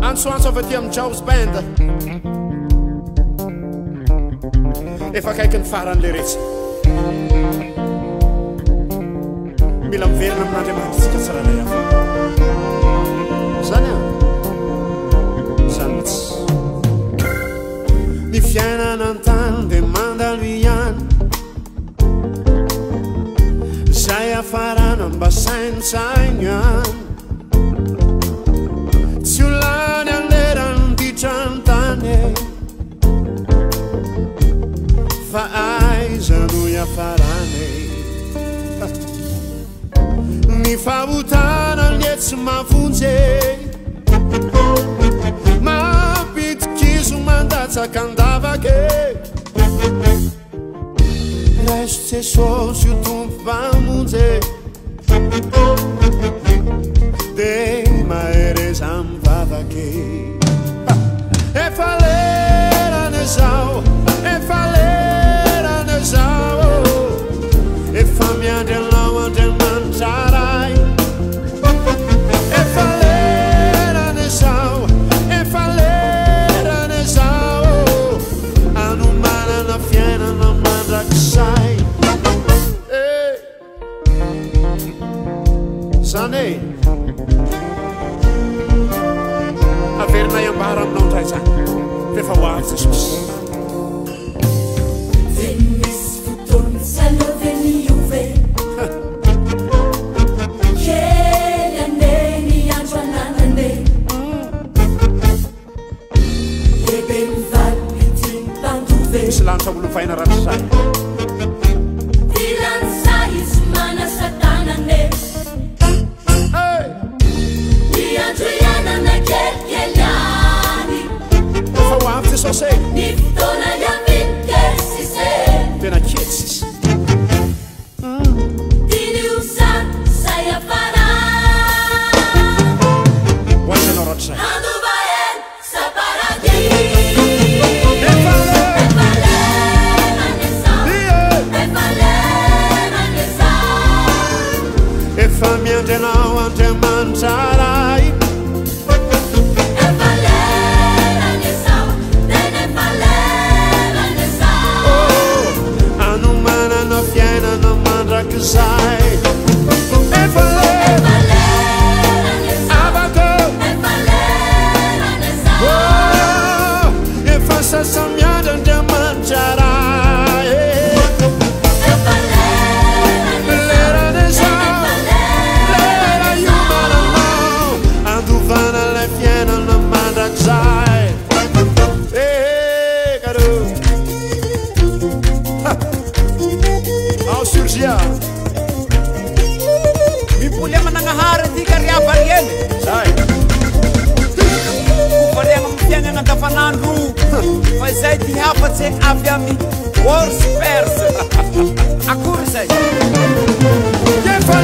Antsoantso avy aty amin'ny Jaws Band. Efa akaiky ny farany le retsy. Mila miverina amin'Andriamanitra isika tsirairay avy. Zany an. Zany mihitsy. Ny fiainana an-tany dia mandalo ihany. Zay hafarana mba saintsaino ihany. Tsy ho lany aleran'ny ditran'ny tany e. Fa aiza no hiafarana e. Ny fahotana anie tsy mahavonjy e. Mampidi-kizo mandatsaka an-davaka e. Raiso Jesosy ho Tompo Mpamonjy e. Dia mahereza mivavaka e. Efa lerany izao, efa lerany izao. Efa miandry anao Andriamanitra Ray. Efa lerany izao, efa lerany izao. Anomanana fiainana mandrakizay. Eh. Zany e. Averinay ambara aminao indray izany. F'efa ho avy Jesosy. Misy fotoana tsy aleo ve miova e? Kely anie ny andro ananana e. Lehibe ny valim-pitia ny mpandova e. Misy lanitra ho lovaina rahatrizay. Ty lanitra izy manasa tanana e. Hey! Ny andro iainana kelikely ihany. Efa ho avy Jesosy e. Ny fotoana hiaviany kely sisa e. Tena kely sisa. Diniho tsara izay hiafarany. Ho aiza ianao rahatrizay? Handova helo sa paradis. Efa lera. Efa lerany izao. Ie. Efa lerany izao. Efa miandry anao Andriamanitra Ray. Efa lerany izao. Tena efa lerany izao. Oh, anomanana fiainana mandrakizay. Efa lera. Efa lerany izao. Avako. Efa lerany izao. Oh, efa sasa-miandry Andriamanitra Ray. Efa lerany izao. Lerany izao. Efa lerany Lera izao. iomananao andovana ilay fiainana mandrakizay. Eh, karo. Ha. Ao Surgia. Mipoly aman'Agnahary ty ka ry avarieny. Zay. Hovariagna amin'ny fiainana andavanandro. Fa izay ty hafatse avy amin'ny Worspers. Akory izay. Efa